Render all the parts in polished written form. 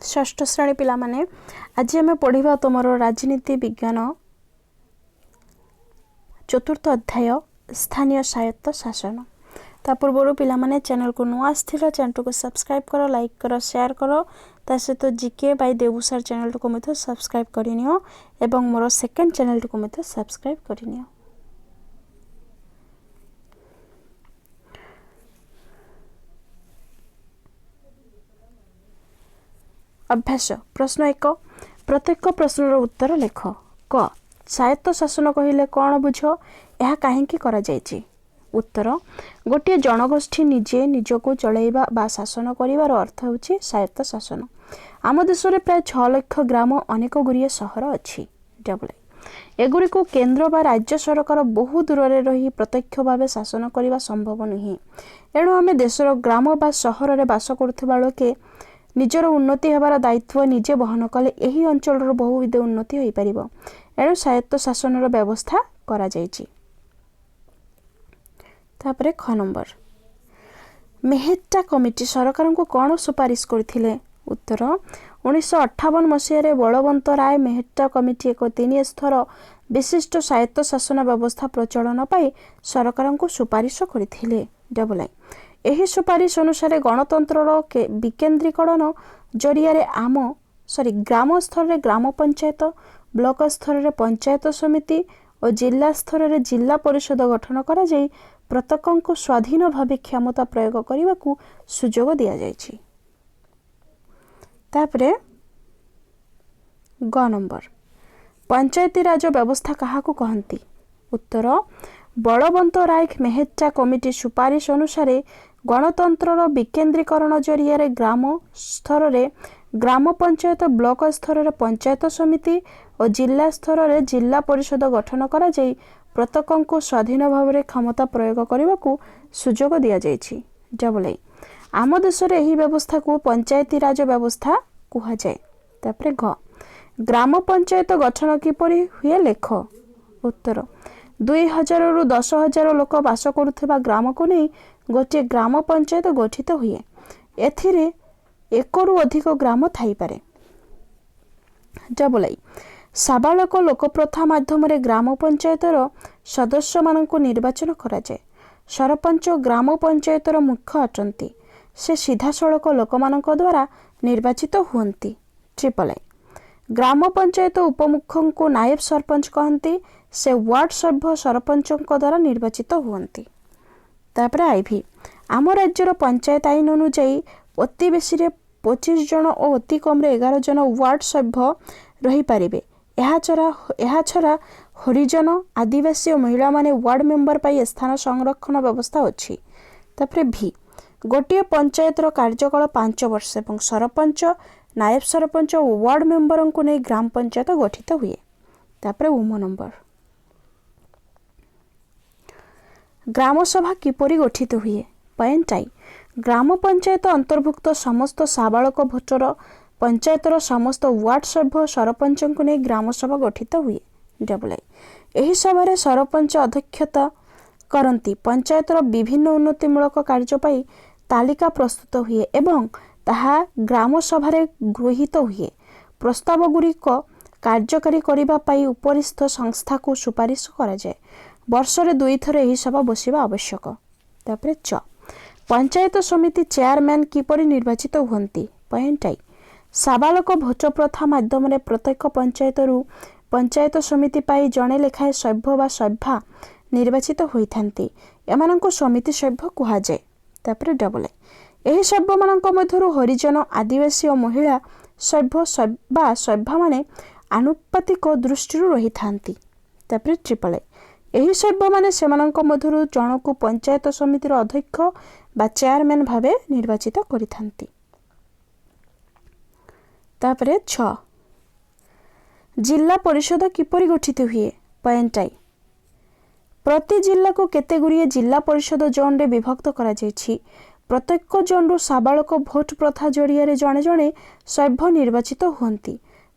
ଷଷ୍ଠ ଶ୍ରେଣୀ ପିଲାମାନେ, ଆଜି ଆମେ ପଢ଼ିବା ତୁମର ରାଜନୀତି ବିଜ୍ଞାନ ଚତୁର୍ଥ ଅଧ୍ୟାୟ, ସ୍ଥାନୀୟ ସ୍ୱାୟତ୍ତ ଶାସନ। ତା ପୂର୍ବରୁ ପିଲାମାନେ, ଚ୍ୟାନେଲକୁ ନୂଆ ଆସିଥିଲା ଚ୍ୟାନେଲଟିକୁ ସବସ୍କ୍ରାଇବ୍ କର, ଲାଇକ୍ କର, ସେୟାର କର। ତା ସହିତ ଜିକେ ବାଇ ଦେବୁ ସାର୍ ଚ୍ୟାନେଲଟିକୁ ମଧ୍ୟ ସବସ୍କ୍ରାଇବ୍ କରିନିଅ ଏବଂ ମୋର ସେକେଣ୍ଡ ଚ୍ୟାନେଲଟିକୁ ମଧ୍ୟ ସବସ୍କ୍ରାଇବ୍ କରିନିଅ। ଅଭ୍ୟାସ ପ୍ରଶ୍ନ 1, ପ୍ରତ୍ୟେକ ପ୍ରଶ୍ନର ଉତ୍ତର ଲେଖ। କ, ସ୍ୱାୟତ୍ତ ଶାସନ କହିଲେ କ'ଣ ବୁଝ? ଏହା କାହିଁକି କରାଯାଇଛି? ଉତ୍ତର, ଗୋଟିଏ ଜନଗୋଷ୍ଠୀ ନିଜେ ନିଜକୁ ଚଳାଇବା ବା ଶାସନ କରିବାର ଅର୍ଥ ହେଉଛି ସ୍ୱାୟତ୍ତ ଶାସନ। ଆମ ଦେଶରେ ପ୍ରାୟ 6 ଲକ୍ଷ ଗ୍ରାମ, ଅନେକ ଗୁଡ଼ିଏ ସହର ଅଛି। ଡବଲ, ଏଗୁଡ଼ିକୁ କେନ୍ଦ୍ର ବା ରାଜ୍ୟ ସରକାର ବହୁ ଦୂରରେ ରହି ପ୍ରତ୍ୟକ୍ଷ ଭାବେ ଶାସନ କରିବା ସମ୍ଭବ ନୁହେଁ। ଏଣୁ ଆମେ ଦେଶର ଗ୍ରାମ ବା ସହରରେ ବାସ କରୁଥିବା ଲୋକେ ନିଜର ଉନ୍ନତି ହେବାର ଦାୟିତ୍ୱ ନିଜେ ବହନ କଲେ ଏହି ଅଞ୍ଚଳର ବହୁବିଧ ଉନ୍ନତି ହୋଇପାରିବ। ଏଣୁ ସ୍ୱାୟତ୍ତ ଶାସନର ବ୍ୟବସ୍ଥା କରାଯାଇଛି। ତାପରେ ଖ ନମ୍ବର, ମେହେଟ୍ଟା କମିଟି ସରକାରଙ୍କୁ କ'ଣ ସୁପାରିଶ କରିଥିଲେ? ଉତ୍ତର, 1958 ମସିହାରେ ବଳବନ୍ତ ରାୟ ମେହେଟ୍ଟା କମିଟି ଏକ ତିନି ସ୍ତର ବିଶିଷ୍ଟ ସ୍ୱାୟତ୍ତ ଶାସନ ବ୍ୟବସ୍ଥା ପ୍ରଚଳନ ପାଇଁ ସରକାରଙ୍କୁ ସୁପାରିଶ କରିଥିଲେ। ଡବଲ I, ଏହି ସୁପାରିଶ ଅନୁସାରେ ଗଣତନ୍ତ୍ରର ବିକେନ୍ଦ୍ରୀକରଣ ଜରିଆରେ ଆମ ସରି ଗ୍ରାମ ସ୍ତରରେ ଗ୍ରାମ ପଞ୍ଚାୟତ, ବ୍ଲକ ସ୍ତରରେ ପଞ୍ଚାୟତ ସମିତି ଓ ଜିଲ୍ଲା ସ୍ତରରେ ଜିଲ୍ଲା ପରିଷଦ ଗଠନ କରାଯାଇ ପ୍ରତ୍ୟେକଙ୍କୁ ସ୍ୱାଧୀନ ଭାବେ କ୍ଷମତା ପ୍ରୟୋଗ କରିବାକୁ ସୁଯୋଗ ଦିଆଯାଇଛି। ତାପରେ ଗ ନମ୍ବର, ପଞ୍ଚାୟତିରାଜ ବ୍ୟବସ୍ଥା କାହାକୁ କହନ୍ତି? ଉତ୍ତର, ବଳବନ୍ତ ରାୟ ମେହେଟ୍ଟା କମିଟି ସୁପାରିଶ ଅନୁସାରେ ଗଣତନ୍ତ୍ରର ବିକେନ୍ଦ୍ରୀକରଣ ଜରିଆରେ ଗ୍ରାମ ସ୍ତରରେ ଗ୍ରାମ ପଞ୍ଚାୟତ, ବ୍ଲକ ସ୍ତରରେ ପଞ୍ଚାୟତ ସମିତି ଓ ଜିଲ୍ଲା ସ୍ତରରେ ଜିଲ୍ଲା ପରିଷଦ ଗଠନ କରାଯାଇ ପ୍ରତ୍ୟେକଙ୍କୁ ସ୍ୱାଧୀନ ଭାବରେ କ୍ଷମତା ପ୍ରୟୋଗ କରିବାକୁ ସୁଯୋଗ ଦିଆଯାଇଛି। ଡବଲ I, ଆମ ଦେଶରେ ଏହି ବ୍ୟବସ୍ଥାକୁ ପଞ୍ଚାୟତିରାଜ ବ୍ୟବସ୍ଥା କୁହାଯାଏ। ତାପରେ ଘ, ଗ୍ରାମ ପଞ୍ଚାୟତ ଗଠନ କିପରି ହୁଏ ଲେଖ। ଉତ୍ତର, 2000ରୁ 10,000 ଲୋକ ବାସ କରୁଥିବା ଗ୍ରାମକୁ ନେଇ ଗୋଟିଏ ଗ୍ରାମ ପଞ୍ଚାୟତ ଗଠିତ ହୁଏ। ଏଥିରେ ଏକରୁ ଅଧିକ ଗ୍ରାମ ଥାଇପାରେ। ଡବଲ I, ସାବାଳକ ଲୋକପ୍ରଥା ମାଧ୍ୟମରେ ଗ୍ରାମ ପଞ୍ଚାୟତର ସଦସ୍ୟମାନଙ୍କୁ ନିର୍ବାଚନ କରାଯାଏ। ସରପଞ୍ଚ ଗ୍ରାମ ପଞ୍ଚାୟତର ମୁଖ୍ୟ ଅଟନ୍ତି। ସେ ସିଧାସଳଖ ଲୋକମାନଙ୍କ ଦ୍ୱାରା ନିର୍ବାଚିତ ହୁଅନ୍ତି। ଟ୍ରିପଲ I, ଗ୍ରାମ ପଞ୍ଚାୟତ ଉପମୁଖ୍ୟଙ୍କୁ ନାୟବ ସରପଞ୍ଚ କହନ୍ତି। ସେ ୱାର୍ଡ ସଭ୍ୟ ସରପଞ୍ଚଙ୍କ ଦ୍ୱାରା ନିର୍ବାଚିତ ହୁଅନ୍ତି। ତାପରେ ଆଇଭି, ଆମ ରାଜ୍ୟର ପଞ୍ଚାୟତ ଆଇନ ଅନୁଯାୟୀ ଅତି ବେଶୀରେ 25 ଜଣ ଓ ଅତି କମରେ 11 ଜଣ ୱାର୍ଡ ସଭ୍ୟ ରହିପାରିବେ। ଏହା ଛଡ଼ା ହରିଜନ, ଆଦିବାସୀ ଓ ମହିଳାମାନେ ୱାର୍ଡ ମେମ୍ବର ପାଇଁ ସ୍ଥାନ ସଂରକ୍ଷଣ ବ୍ୟବସ୍ଥା ଅଛି। ତାପରେ ଭି, ଗୋଟିଏ ପଞ୍ଚାୟତର କାର୍ଯ୍ୟକାଳ 5 ବର୍ଷ ଏବଂ ସରପଞ୍ଚ, ନାୟବ ସରପଞ୍ଚ ଓ ୱାର୍ଡ ମେମ୍ବରଙ୍କୁ ନେଇ ଗ୍ରାମ ପଞ୍ଚାୟତ ଗଠିତ ହୁଏ। ତାପରେ ଉମ ନମ୍ବର, ଗ୍ରାମସଭା କିପରି ଗଠିତ ହୁଏ? ପଏଣ୍ଟ I, ଗ୍ରାମ ପଞ୍ଚାୟତ ଅନ୍ତର୍ଭୁକ୍ତ ସମସ୍ତ ସାବାଳକ ଭୋଟର ପଞ୍ଚାୟତର ସମସ୍ତ ୱାର୍ଡ ସଭ୍ୟ ସରପଞ୍ଚଙ୍କୁ ନେଇ ଗ୍ରାମସଭା ଗଠିତ ହୁଏ। ଡବଲ I, ଏହି ସଭାରେ ସରପଞ୍ଚ ଅଧ୍ୟକ୍ଷତା କରନ୍ତି। ପଞ୍ଚାୟତର ବିଭିନ୍ନ ଉନ୍ନତିମୂଳକ କାର୍ଯ୍ୟ ପାଇଁ ତାଲିକା ପ୍ରସ୍ତୁତ ହୁଏ ଏବଂ ତାହା ଗ୍ରାମସଭାରେ ଗୃହୀତ ହୁଏ। ପ୍ରସ୍ତାବ ଗୁଡ଼ିକ କାର୍ଯ୍ୟକାରୀ କରିବା ପାଇଁ ଉପରିସ୍ଥ ସଂସ୍ଥାକୁ ସୁପାରିଶ କରାଯାଏ। ବର୍ଷରେ ଦୁଇଥର ଏହି ସଭା ବସିବା ଆବଶ୍ୟକ। ତାପରେ ଚ, ପଞ୍ଚାୟତ ସମିତି ଚେୟାରମ୍ୟାନ୍ କିପରି ନିର୍ବାଚିତ ହୁଅନ୍ତି? ପଏଣ୍ଟ I, ସାବାଳକ ଭୋଟ ପ୍ରଥା ମାଧ୍ୟମରେ ପ୍ରତ୍ୟେକ ପଞ୍ଚାୟତରୁ ପଞ୍ଚାୟତ ସମିତି ପାଇଁ ଜଣେ ଲେଖାଏଁ ସଭ୍ୟ ବା ସଭ୍ୟା ନିର୍ବାଚିତ ହୋଇଥାନ୍ତି। ଏମାନଙ୍କୁ ସମିତି ସଭ୍ୟ କୁହାଯାଏ। ତାପରେ ଡବଲ I, ଏହି ସଭ୍ୟମାନଙ୍କ ମଧ୍ୟରୁ ହରିଜନ, ଆଦିବାସୀ ଓ ମହିଳା ସଭ୍ୟ ବା ସଭ୍ୟମାନେ ଆନୁପାତିକ ଦୃଷ୍ଟିରୁ ରହିଥାନ୍ତି। ତାପରେ ଟ୍ରିପଲ I, ଏହି ସଭ୍ୟମାନେ ସେମାନଙ୍କ ମଧ୍ୟରୁ ଜଣକୁ ପଞ୍ଚାୟତ ସମିତିର ଅଧ୍ୟକ୍ଷ ବା ଚେୟାରମ୍ୟାନ୍ ଭାବେ ନିର୍ବାଚିତ କରିଥାନ୍ତି। ତାପରେ 6, ଜିଲ୍ଲା ପରିଷଦ କିପରି ଗଠିତ ହୁଏ? ପଏଣ୍ଟ I, ପ୍ରତି ଜିଲ୍ଲାକୁ କେତେଗୁଡ଼ିଏ ଜିଲ୍ଲା ପରିଷଦ ଜୋନ୍ରେ ବିଭକ୍ତ କରାଯାଇଛି। ପ୍ରତ୍ୟେକ ଜୋନ୍ରୁ ସାବାଳକ ଭୋଟ ପ୍ରଥା ଜରିଆରେ ଜଣେ ଜଣେ ସଭ୍ୟ ନିର୍ବାଚିତ ହୁଅନ୍ତି।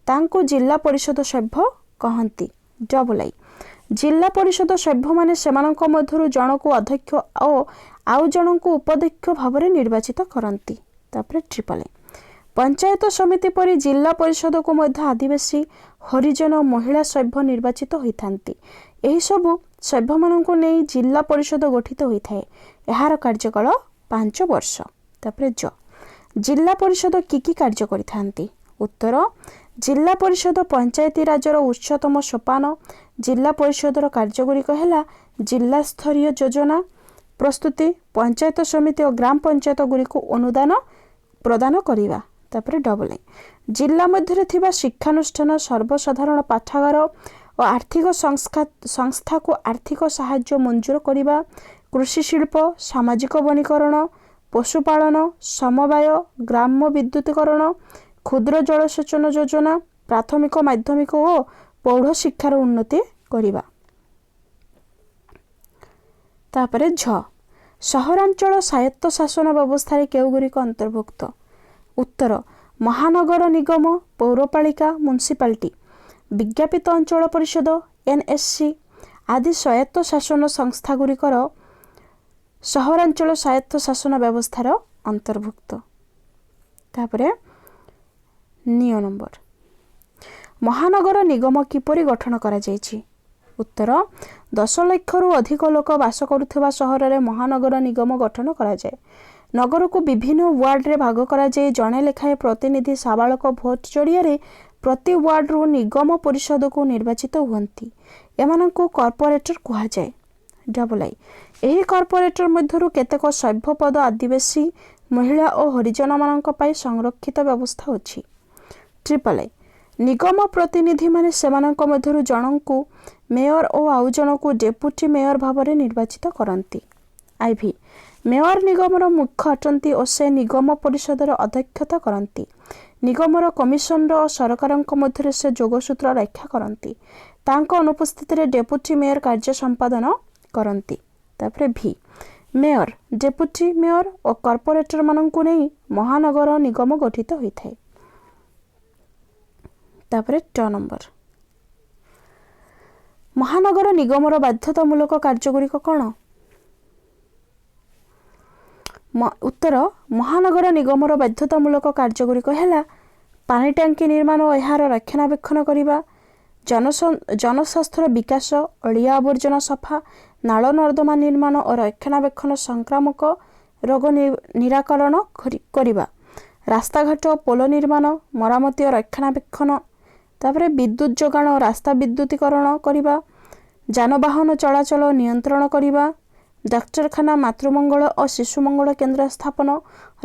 ତାଙ୍କୁ ଜିଲ୍ଲା ପରିଷଦ ସଭ୍ୟ କହନ୍ତି। ଡବଲ I, ଜିଲ୍ଲା ପରିଷଦ ସଭ୍ୟମାନେ ସେମାନଙ୍କ ମଧ୍ୟରୁ ଜଣକୁ ଅଧ୍ୟକ୍ଷ ଓ ଆଉ ଜଣଙ୍କୁ ଉପାଧ୍ୟକ୍ଷ ଭାବରେ ନିର୍ବାଚିତ କରନ୍ତି। ତାପରେ ଟ୍ରିପଲ I, ପଞ୍ଚାୟତ ସମିତି ପରି ଜିଲ୍ଲା ପରିଷଦକୁ ମଧ୍ୟ ଆଦିବାସୀ, ହରିଜନ ଓ ମହିଳା ସଭ୍ୟ ନିର୍ବାଚିତ ହୋଇଥାନ୍ତି। ଏହିସବୁ ସଭ୍ୟମାନଙ୍କୁ ନେଇ ଜିଲ୍ଲା ପରିଷଦ ଗଠିତ ହୋଇଥାଏ। ଏହାର କାର୍ଯ୍ୟକାଳ 5 ବର୍ଷ। ତାପରେ ଜ, ଜିଲ୍ଲା ପରିଷଦ କି କି କାର୍ଯ୍ୟ କରିଥାନ୍ତି? ଉତ୍ତର, ଜିଲ୍ଲା ପରିଷଦ ପଞ୍ଚାୟତିରାଜର ଉଚ୍ଚତମ ସୋପାନ। ଜିଲ୍ଲା ପରିଷଦର କାର୍ଯ୍ୟଗୁଡ଼ିକ ହେଲା ଜିଲ୍ଲାସ୍ତରୀୟ ଯୋଜନା ପ୍ରସ୍ତୁତି, ପଞ୍ଚାୟତ ସମିତି ଓ ଗ୍ରାମ ପଞ୍ଚାୟତ ଗୁଡ଼ିକୁ ଅନୁଦାନ ପ୍ରଦାନ କରିବା। ତାପରେ ଡବଲ ଏ, ଜିଲ୍ଲା ମଧ୍ୟରେ ଥିବା ଶିକ୍ଷାନୁଷ୍ଠାନ, ସର୍ବସାଧାରଣ ପାଠାଗାର ଓ ଆର୍ଥିକ ସଂସ୍ଥାକୁ ଆର୍ଥିକ ସାହାଯ୍ୟ ମଞ୍ଜୁର କରିବା, କୃଷି ଶିଳ୍ପ, ସାମାଜିକ ବନୀକରଣ, ପଶୁପାଳନ, ସମବାୟ, ଗ୍ରାମ୍ୟ ବିଦ୍ୟୁତୀକରଣ, କ୍ଷୁଦ୍ର ଜଳସେଚନ ଯୋଜନା, ପ୍ରାଥମିକ, ମାଧ୍ୟମିକ ଓ ପ୍ରୌଢ଼ ଶିକ୍ଷାର ଉନ୍ନତି କରିବା। ତାପରେ ଝ, ସହରାଞ୍ଚଳ ସ୍ୱାୟତ୍ତ ଶାସନ ବ୍ୟବସ୍ଥାରେ କେଉଁଗୁଡ଼ିକ ଅନ୍ତର୍ଭୁକ୍ତ? ଉତ୍ତର, ମହାନଗର ନିଗମ, ପୌରପାଳିକା, ମ୍ୟୁନିସିପାଲିଟି, ବିଜ୍ଞାପିତ ଅଞ୍ଚଳ ପରିଷଦ, ଏନ୍ଏସି ଆଦି ସ୍ୱାୟତ୍ତ ଶାସନ ସଂସ୍ଥାଗୁଡ଼ିକର ସହରାଞ୍ଚଳ ସ୍ୱାୟତ୍ତ ଶାସନ ବ୍ୟବସ୍ଥାର ଅନ୍ତର୍ଭୁକ୍ତ। ତାପରେ ନିଅ ନମ୍ବର, ମହାନଗର ନିଗମ କିପରି ଗଠନ କରାଯାଇଛି? ଉତ୍ତର, 10 ଲକ୍ଷରୁ ଅଧିକ ଲୋକ ବାସ କରୁଥିବା ସହରରେ ମହାନଗର ନିଗମ ଗଠନ କରାଯାଏ। ନଗରକୁ ବିଭିନ୍ନ ୱାର୍ଡରେ ଭାଗ କରାଯାଇ ଜଣେ ଲେଖାଏଁ ପ୍ରତିନିଧି ସାବାଳକ ଭୋଟ ଜରିଆରେ ପ୍ରତି ୱାର୍ଡରୁ ନିଗମ ପରିଷଦକୁ ନିର୍ବାଚିତ ହୁଅନ୍ତି। ଏମାନଙ୍କୁ କର୍ପୋରେଟର କୁହାଯାଏ। ଡବଲ I, ଏହି କର୍ପୋରେଟର ମଧ୍ୟରୁ କେତେକ ସଭ୍ୟ ପଦ ଆଦିବାସୀ, ମହିଳା ଓ ହରିଜନମାନଙ୍କ ପାଇଁ ସଂରକ୍ଷିତ ବ୍ୟବସ୍ଥା ଅଛି। ଟ୍ରିପଲ I, ନିଗମ ପ୍ରତିନିଧିମାନେ ସେମାନଙ୍କ ମଧ୍ୟରୁ ଜଣଙ୍କୁ ମେୟର ଓ ଆଉ ଜଣଙ୍କୁ ଡେପୁଟି ମେୟର ଭାବରେ ନିର୍ବାଚିତ କରନ୍ତି। ଆଇଭି, ମେୟର ନିଗମର ମୁଖ୍ୟ ଅଟନ୍ତି ଓ ସେ ନିଗମ ପରିଷଦର ଅଧ୍ୟକ୍ଷତା କରନ୍ତି। ନିଗମର କମିଶନର ଓ ସରକାରଙ୍କ ମଧ୍ୟରେ ସେ ଯୋଗସୂତ୍ର ରକ୍ଷା କରନ୍ତି। ତାଙ୍କ ଅନୁପସ୍ଥିତିରେ ଡେପୁଟି ମେୟର କାର୍ଯ୍ୟ ସମ୍ପାଦନ କରନ୍ତି। ତାପରେ ଭି, ମେୟର, ଡେପୁଟି ମେୟର ଓ କର୍ପୋରେଟରମାନଙ୍କୁ ନେଇ ମହାନଗର ନିଗମ ଗଠିତ ହୋଇଥାଏ। ତାପରେ ଟ ନମ୍ବର, ମହାନଗର ନିଗମର ବାଧ୍ୟତାମୂଳକ କାର୍ଯ୍ୟଗୁଡ଼ିକ କ'ଣ? ଉତ୍ତର, ମହାନଗର ନିଗମର ବାଧ୍ୟତାମୂଳକ କାର୍ଯ୍ୟଗୁଡ଼ିକ ହେଲା ପାଣି ଟାଙ୍କି ନିର୍ମାଣ ଓ ଏହାର ରକ୍ଷଣାବେକ୍ଷଣ କରିବା, ଜନସ୍ୱାସ୍ଥ୍ୟର ବିକାଶ, ଅଳିଆ ଆବର୍ଜନା ସଫା, ନାଳ ନର୍ଦ୍ଦମା ନିର୍ମାଣ ଓ ରକ୍ଷଣାବେକ୍ଷଣ, ସଂକ୍ରାମକ ରୋଗ ନିରାକରଣ କରିବା, ରାସ୍ତାଘାଟ ପୋଲ ନିର୍ମାଣ, ମରାମତି ଓ ରକ୍ଷଣାବେକ୍ଷଣ, ତାପରେ ବିଦ୍ୟୁତ ଯୋଗାଣ ଓ ରାସ୍ତା ବିଦ୍ୟୁତୀକରଣ କରିବା, ଯାନବାହନ ଚଳାଚଳ ନିୟନ୍ତ୍ରଣ କରିବା, ଡାକ୍ତରଖାନା, ମାତୃମଙ୍ଗଳ ଓ ଶିଶୁ ମଙ୍ଗଳ କେନ୍ଦ୍ର ସ୍ଥାପନ,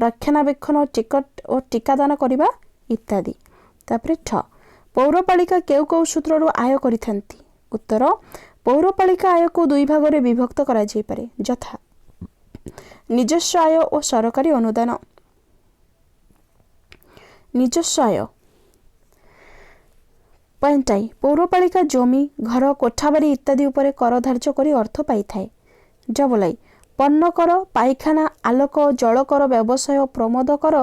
ରକ୍ଷଣାବେକ୍ଷଣ, ଟିକଟ ଓ ଟିକାଦାନ କରିବା ଇତ୍ୟାଦି। ତାପରେ ଠ, ପୌରପାଳିକା କେଉଁ କେଉଁ ସୂତ୍ରରୁ ଆୟ କରିଥାନ୍ତି? ଉତ୍ତର, ପୌରପାଳିକା ଆୟକୁ ଦୁଇ ଭାଗରେ ବିଭକ୍ତ କରାଯାଇପାରେ, ଯଥା ନିଜସ୍ୱ ଆୟ ଓ ସରକାରୀ ଅନୁଦାନ। ନିଜସ୍ୱ ଆୟ ପଏଣ୍ଟ I, ପୌରପାଳିକା ଜମି, ଘର, କୋଠାବାଡ଼ି ଇତ୍ୟାଦି ଉପରେ କର ଧାର୍ଯ୍ୟ କରି ଅର୍ଥ ପାଇଥାଏ। ଡବଲ I, ପଣ୍ୟ କର, ପାଇଖାନା, ଆଲୋକ, ଜଳ କର, ବ୍ୟବସାୟ ପ୍ରମୋଦ କର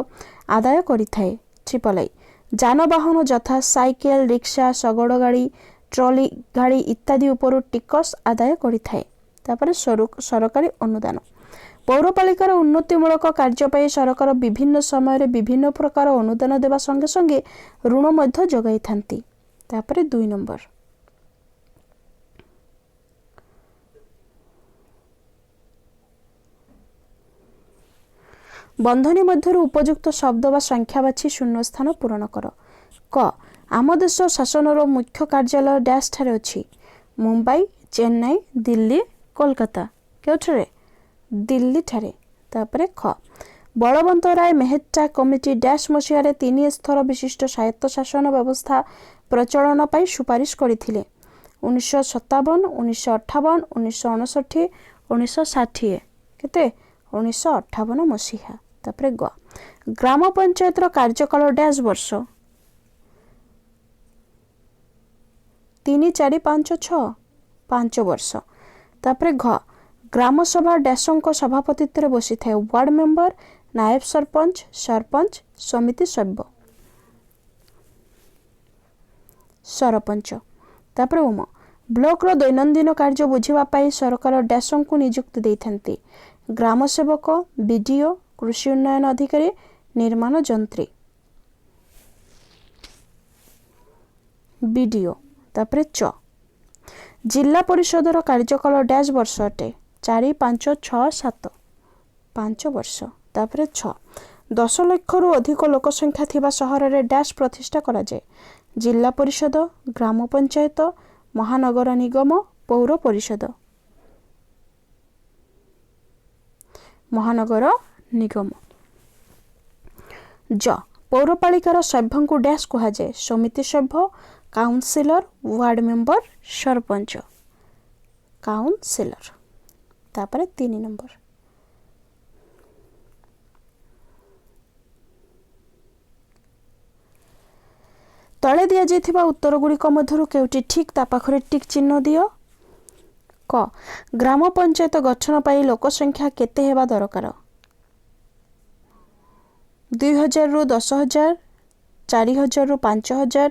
ଆଦାୟ କରିଥାଏ। ଟ୍ରିପଲ I, ଯାନବାହନ ଯଥା ସାଇକେଲ, ରିକ୍ସା, ଶଗଡ଼ ଗାଡ଼ି, ଟ୍ରଲି ଗାଡ଼ି ଇତ୍ୟାଦି ଉପରୁ ଟିକସ ଆଦାୟ କରିଥାଏ। ତାପରେ ସରକାରୀ ଅନୁଦାନ। ପୌରପାଳିକାର ଉନ୍ନତିମୂଳକ କାର୍ଯ୍ୟ ପାଇଁ ସରକାର ବିଭିନ୍ନ ସମୟରେ ବିଭିନ୍ନ ପ୍ରକାର ଅନୁଦାନ ଦେବା ସଙ୍ଗେ ସଙ୍ଗେ ଋଣ ମଧ୍ୟ ଯୋଗାଇଥାନ୍ତି। ତାପରେ 2 ନମ୍ବର, ବନ୍ଧନୀ ମଧ୍ୟରୁ ଉପଯୁକ୍ତ ଶବ୍ଦ ବା ସଂଖ୍ୟା ବାଛି ଶୂନ୍ୟସ୍ଥାନ ପୂରଣ କର। କ, ଆମ ଦେଶ ଶାସନର ମୁଖ୍ୟ କାର୍ଯ୍ୟାଳୟ ଡ୍ୟାସ୍ ଠାରେ ଅଛି। ମୁମ୍ବାଇ, ଚେନ୍ନାଇ, ଦିଲ୍ଲୀ, କୋଲକାତା। କେଉଁଠାରେ? ଦିଲ୍ଲୀ ଠାରେ। ତାପରେ ଖ, ବଳବନ୍ତ ରାୟ ମେହେଟ୍ଟା କମିଟି ଡ୍ୟାସ୍ ମସିହାରେ 3 ସ୍ତର ବିଶିଷ୍ଟ ସ୍ୱାୟତ୍ତ ଶାସନ ବ୍ୟବସ୍ଥା ପ୍ରଚଳନ ପାଇଁ ସୁପାରିଶ କରିଥିଲେ। 1957, 1958, 1959, 1960। କେତେ? 1958 ମସିହା। ତାପରେ ଗ, ଗ୍ରାମ ପଞ୍ଚାୟତର କାର୍ଯ୍ୟକାଳ ଡ୍ୟାସ୍ ବର୍ଷ। 3, 4, 5, 6। 5 ବର୍ଷ। ତାପରେ ଘ, ଗ୍ରାମସଭା ଡ୍ୟାସଙ୍କ ସଭାପତିତ୍ୱରେ ବସିଥାଏ। ୱାର୍ଡ ମେମ୍ବର, ନାୟବ ସରପଞ୍ଚ, ସରପଞ୍ଚ, ସମିତି ସଭ୍ୟ, ସରପଞ୍ଚ। ତାପରେ ଉମ, ବ୍ଲକର ଦୈନନ୍ଦିନ କାର୍ଯ୍ୟ ବୁଝିବା ପାଇଁ ସରକାର ଡ୍ୟାସଙ୍କୁ ନିଯୁକ୍ତି ଦେଇଥାନ୍ତି। ଗ୍ରାମ ସେବକ, ବିଡିଓ, କୃଷି ଉନ୍ନୟନ ଅଧିକାରୀ, ନିର୍ମାଣ ଯନ୍ତ୍ରୀ। ବିଡ଼ିଓ। ତାପରେ ଚ, ଜିଲ୍ଲା ପରିଷଦର କାର୍ଯ୍ୟକାଳ ଡ୍ୟାସ୍ ବର୍ଷ ଅଟେ। 4, 5, 6, 7। 5 ବର୍ଷ। ତାପରେ 6, 10 ଲକ୍ଷରୁ ଅଧିକ ଲୋକ ସଂଖ୍ୟା ଥିବା ସହରରେ ଡ୍ୟାସ୍ ପ୍ରତିଷ୍ଠା କରାଯାଏ। ଜିଲ୍ଲା ପରିଷଦ, ଗ୍ରାମ ପଞ୍ଚାୟତ, ମହାନଗର ନିଗମ, ପୌର ପରିଷଦ। ମହାନଗର ନିଗମ। ଜ, ପୌରପାଳିକାର ସଭ୍ୟଙ୍କୁ ଡ୍ୟାସ୍ କୁହାଯାଏ। ସମିତି ସଭ୍ୟ, councillor, ward member, sarpanch. Councillor. ତାପରେ 3 ନମ୍ବର, ତଳେ ଦିଆଯାଇଥିବା ଉତ୍ତରଗୁଡ଼ିକ ମଧ୍ୟରୁ କେଉଁଟି ଠିକ୍, ତା ପାଖରେ ଟିକ୍ ଚିହ୍ନ ଦିଅ। କ, ଗ୍ରାମ ପଞ୍ଚାୟତ ଗଠନ ପାଇଁ ଲୋକ ସଂଖ୍ୟା କେତେ ହେବା ଦରକାର? 2000ରୁ 10,000, 4000ରୁ 5000,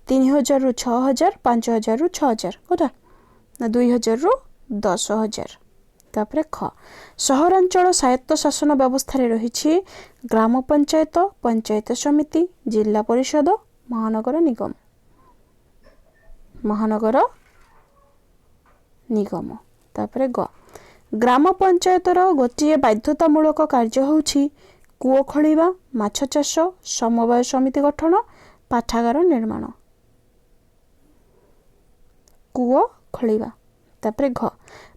3000ରୁ 6000, 5000ରୁ 6000। କେଉଁଟା ନା 2000ରୁ 10,000। ତାପରେ ଖ, ସହରାଞ୍ଚଳ ସ୍ୱାୟତ୍ତ ଶାସନ ବ୍ୟବସ୍ଥାରେ ରହିଛି ଗ୍ରାମ ପଞ୍ଚାୟତ, ପଞ୍ଚାୟତ ସମିତି, ଜିଲ୍ଲା ପରିଷଦ, ମହାନଗର ନିଗମ। ମହାନଗର ନିଗମ। ତାପରେ ଗ, ଗ୍ରାମ ପଞ୍ଚାୟତର ଗୋଟିଏ ବାଧ୍ୟତାମୂଳକ କାର୍ଯ୍ୟ ହେଉଛି କୂଅ ଖୋଳିବା, ମାଛ ଚାଷ, ସମବାୟ ସମିତି ଗଠନ, ପାଠାଗାର ନିର୍ମାଣ। କୂଅ ଖୋଳିବା। ତାପରେ ଘ,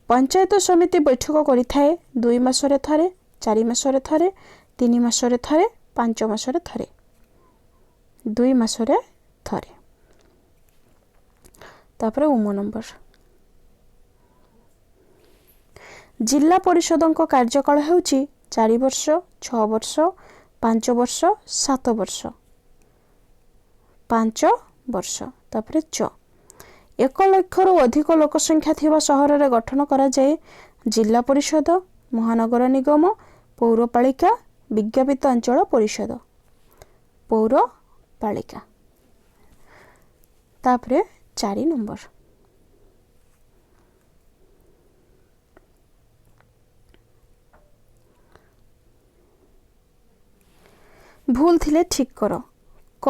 ପଞ୍ଚାୟତ ସମିତି ବୈଠକ କରିଥାଏ 2 ମାସରେ ଥରେ, 4 ମାସରେ ଥରେ, 3 ମାସରେ ଥରେ, 5 ମାସରେ ଥରେ। 2 ମାସରେ ଥରେ। ତାପରେ ଉମ ନମ୍ବର, ଜିଲ୍ଲା ପରିଷଦଙ୍କ କାର୍ଯ୍ୟକାଳ ହେଉଛି 4 ବର୍ଷ, 6 ବର୍ଷ, 5 ବର୍ଷ, 7 ବର୍ଷ। 5 ବର୍ଷ। ତାପରେ ଚ, 1 ଲକ୍ଷରୁ ଅଧିକ ଲୋକ ସଂଖ୍ୟା ଥିବା ସହରରେ ଗଠନ କରାଯାଏ ଜିଲ୍ଲା ପରିଷଦ, ମହାନଗର ନିଗମ, ପୌରପାଳିକା, ବିଜ୍ଞାପିତ ଅଞ୍ଚଳ ପରିଷଦ। ପୌରପାଳିକା। ତାପରେ 4 ନମ୍ବର, ଭୁଲ ଥିଲେ ଠିକ୍ କର। କ,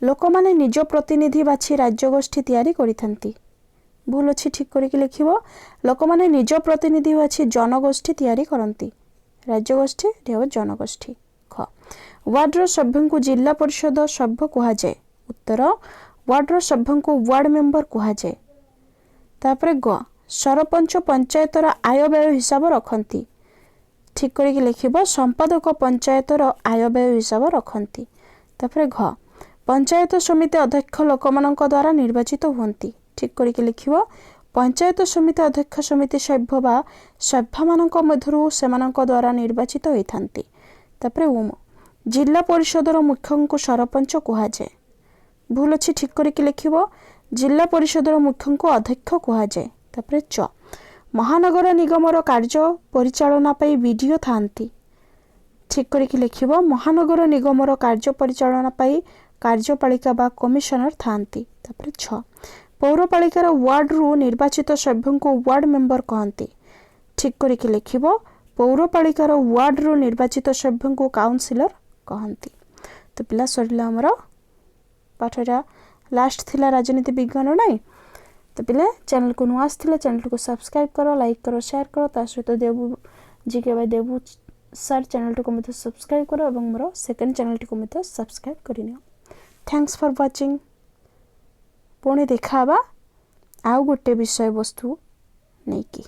ଲୋକମାନେ ନିଜ ପ୍ରତିନିଧି ବାଛି ରାଜ୍ୟଗୋଷ୍ଠୀ ତିଆରି କରିଥାନ୍ତି। ଭୁଲ ଅଛି, ଠିକ୍ କରିକି ଲେଖିବ। ଲୋକମାନେ ନିଜ ପ୍ରତିନିଧି ବାଛି ଜନଗୋଷ୍ଠୀ ତିଆରି କରନ୍ତି। ରାଜ୍ୟଗୋଷ୍ଠୀ ଏଠି ହେବ ଜନଗୋଷ୍ଠୀ। ଖ, ୱାର୍ଡର ସଭ୍ୟଙ୍କୁ ଜିଲ୍ଲା ପରିଷଦ ସଭ୍ୟ କୁହାଯାଏ। ଉତ୍ତର, ୱାର୍ଡର ସଭ୍ୟଙ୍କୁ ୱାର୍ଡ ମେମ୍ବର କୁହାଯାଏ। ତାପରେ ଗ, ସରପଞ୍ଚ ପଞ୍ଚାୟତର ଆୟ ବ୍ୟୟ ହିସାବ ରଖନ୍ତି। ଠିକ୍ କରିକି ଲେଖିବ, ସମ୍ପାଦକ ପଞ୍ଚାୟତର ଆୟ ବ୍ୟୟ ହିସାବ ରଖନ୍ତି। ତାପରେ ଘ, ପଞ୍ଚାୟତ ସମିତି ଅଧ୍ୟକ୍ଷ ଲୋକମାନଙ୍କ ଦ୍ୱାରା ନିର୍ବାଚିତ ହୁଅନ୍ତି। ଠିକ୍ କରିକି ଲେଖିବ, ପଞ୍ଚାୟତ ସମିତି ଅଧ୍ୟକ୍ଷ ସମିତି ସଭ୍ୟ ବା ସଭ୍ୟମାନଙ୍କ ମଧ୍ୟରୁ ସେମାନଙ୍କ ଦ୍ୱାରା ନିର୍ବାଚିତ ହୋଇଥାନ୍ତି। ତାପରେ ଉମ, ଜିଲ୍ଲା ପରିଷଦର ମୁଖ୍ୟଙ୍କୁ ସରପଞ୍ଚ କୁହାଯାଏ। ଭୁଲ ଅଛି, ଠିକ୍ କରିକି ଲେଖିବ, ଜିଲ୍ଲା ପରିଷଦର ମୁଖ୍ୟଙ୍କୁ ଅଧ୍ୟକ୍ଷ କୁହାଯାଏ। ତାପରେ ଚ, ମହାନଗର ନିଗମର କାର୍ଯ୍ୟ ପରିଚାଳନା ପାଇଁ ବିଡ଼ିଓ ଥାନ୍ତି। ଠିକ୍ କରିକି ଲେଖିବ, ମହାନଗର ନିଗମର କାର୍ଯ୍ୟ ପରିଚାଳନା ପାଇଁ କାର୍ଯ୍ୟପାଳିକା ବା କମିଶନର ଥାନ୍ତି। ତାପରେ 6, ପୌରପାଳିକାର ୱାର୍ଡରୁ ନିର୍ବାଚିତ ସଭ୍ୟଙ୍କୁ ୱାର୍ଡ ମେମ୍ବର କହନ୍ତି। ଠିକ୍ କରିକି ଲେଖିବ, ପୌରପାଳିକାର ୱାର୍ଡରୁ ନିର୍ବାଚିତ ସଭ୍ୟଙ୍କୁ କାଉନସିଲର କହନ୍ତି। ତ ପିଲା, ସରିଲା ଆମର ପାଠଟା। ଲାଷ୍ଟ ଥିଲା ରାଜନୀତି ବିଜ୍ଞାନ ନାଇଁ। ତ ପିଲା, ଚ୍ୟାନେଲକୁ ନୂଆ ଆସିଥିଲେ ଚ୍ୟାନେଲଟିକୁ ସବସ୍କ୍ରାଇବ୍ କର, ଲାଇକ୍ କର, ସେୟାର କର। ତା ସହିତ ଦେବୁ ଜି କେ ବାଇ ଦେବୁ ସାର୍ ଚ୍ୟାନେଲଟିକୁ ମଧ୍ୟ ସବସ୍କ୍ରାଇବ୍ କର ଏବଂ ମୋର ସେକେଣ୍ଡ ଚ୍ୟାନେଲଟିକୁ ମଧ୍ୟ ସବସ୍କ୍ରାଇବ୍ କରିନିଅ। Thanks for watching. ପୁଣି ଦେଖା ହେବା ଆଉ ଗୋଟେ ବିଷୟବସ୍ତୁ ନେଇକି।